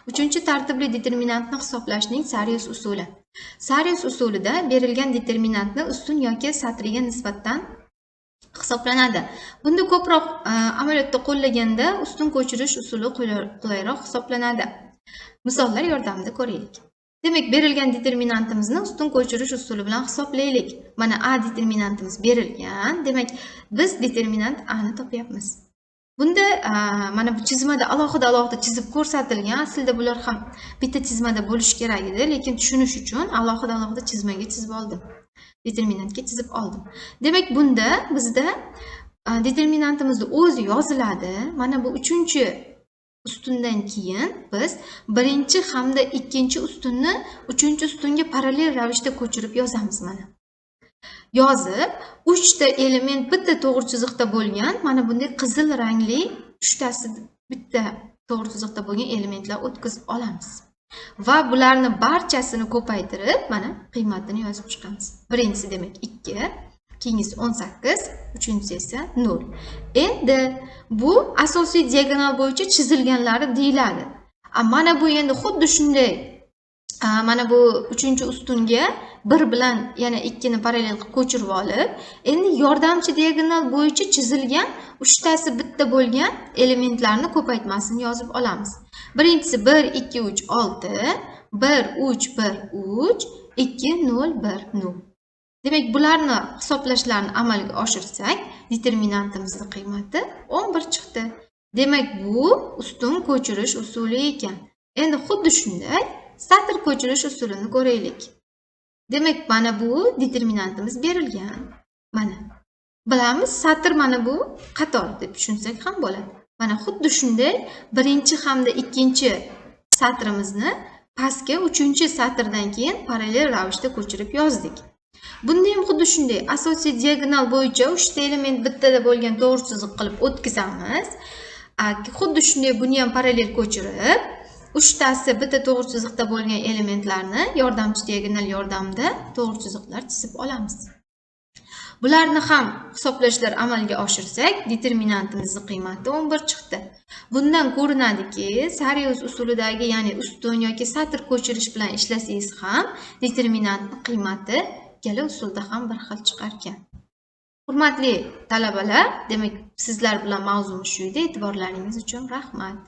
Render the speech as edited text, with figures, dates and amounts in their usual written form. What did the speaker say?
Uchinchi tartibli determinantni hisoblashning Sarius usuli. Sarius usulida berilgan determinantni ustun yoki satriga nisbatan hisoblanadi. Bunda ko'proq amaliyotda qo'llaganda ustun ko'chirish usuli qulayroq hisoblanadi. Misollar yordamida ko'raylik. Demak, berilgan determinantimizni ustun ko'chirish usuli bilan hisoblaylik. Mana A determinantimiz berilgan. Demak, biz determinant A ni topyapmiz. Bunda mana bu chizmada alohida-alohida chizib ko'rsatilgan. Aslida bular ham bitta chizmada bo'lishi kerak edi, lekin tushunish uchun alohida-alohida chizmaga chizib oldim. Determinantga chizib oldim. Demak, bunda bizda determinantimizni o'zi yoziladi. Mana bu uchinchi ustundan keyin biz birinchi hamda ikkinchi ustunni uchinchi ustunga parallel ravishda ko'chirib yozamiz mana. Yozib, uchta element bitta to'g'ri chiziqda bo'lgan, mana bunday qizil rangli uchtasi bitta to'g'ri chiziqda bo'lgan elementlar o'tkazib olamiz. Va bularni barchasini ko'paytirib, mana qiymatini yozib chiqamiz. Birinchisi demak 2, keyingisi 18, uchinchisi esa 0. Endi bu asosiy diagonal bo'yicha chizilganlari deyiladi. Mana bu endi xuddi shunday, mana bu uchinchi ustunga 1 bilan yana 2 ni parallel qilib ko'chirib olib, endi yordamchi diagonal bo'yicha chizilgan uchtasi bitta bo'lgan elementlarni ko'paytmasini yozib olamiz. Birinchisi 1, 2, 3, 6, 1, 3, 1, 3, 2, 0, 1, 0. Demak, bularni hisoblashlarni amalga oshirsak, determinantimizning qiymati 11 chiqdi. Demak, bu ustun ko'chirish usuli ekan. Endi xuddi shunday satr ko'chirish usulini ko'raylik. Demak, mana bu determinantimiz berilgan. Mana bilamiz, satr mana bu qator deb tushunsak ham bo'ladi. Mana xuddi shunday birinchi hamda ikkinchi satrimizni pastga uchinchi satrdan keyin parallel ravishda ko'chirib yozdik. Bunda ham xuddi shunday asosiy diagonal bo'yicha uchta element bittada bo'lgan to'g'ri chiziq qilib o'tkazamiz. Xuddi shunday buni ham parallel ko'chirib, uchtasi bitta to'g'ri chiziqda bo'lgan elementlarni yordamchi diagonal yordamida to'g'ri chiziqlar chizib olamiz. Bularni ham hisoblashlar amalga oshirsak, determinantimizning qiymati 11 chiqdi. Bundan ko'rinadiki, Sarius usulidagi, ya'ni ustun yoki satr ko'chirish bilan ishlasangiz ham determinantning qiymati ikkala usulda ham bir xil chiqar ekan. Hurmatli talabalar, demak, sizlar bilan mavzumiz shu edi. E'tiborlaringiz uchun rahmat.